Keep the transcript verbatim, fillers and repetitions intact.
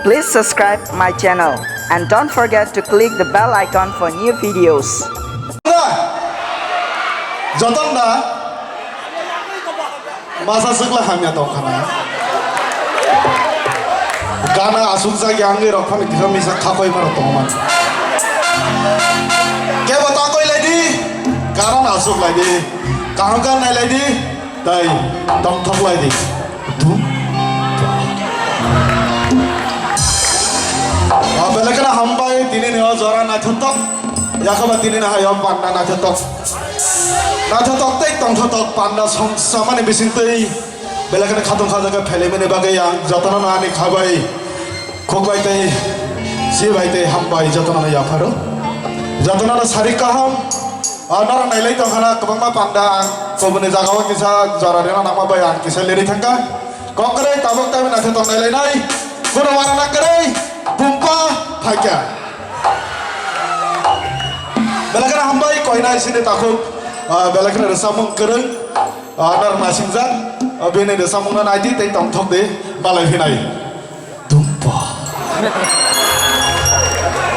Please subscribe my channel and don't forget to click the bell icon for new videos. Joton da masa sukla hamya tongkhana. Gana asuk jagi angwi rok phani kisa misa khakoi maro tongma. Kebo takoi lai di, karon asuk lai di, kaham kan nai lai di. Tai tongthok lai di. Dum. Ah, belai kheno hambai, tini ni o jora naithotok. Yakhaba tini ni hayo panda naithotok. Naithotok tei tongthotok panda song samani bising tei belai kheno khatung khajaga phelimani bagwi ang jotono ani khabai. Khukbai tei sibai tei hambai jotono yapharo. Jotono sari kaham. Ah, norok nailai tongkhana kwbangma panda ang kubuni jagao kisa jora rina nangma bai ang kisa lerwi thangkha. Kok kwrwi tabuk tabuk naithotok nailainai. Kuno warana kwrwi bumpa phaikha. Belai kheno hambai koinai sini takhuk. Ah, belai kheno rwchapmung kwrwng. Ah, norok naisingjak. Ah, bini rwchapmungno naidi tei tongthok di. Malai phinai. Dumpa.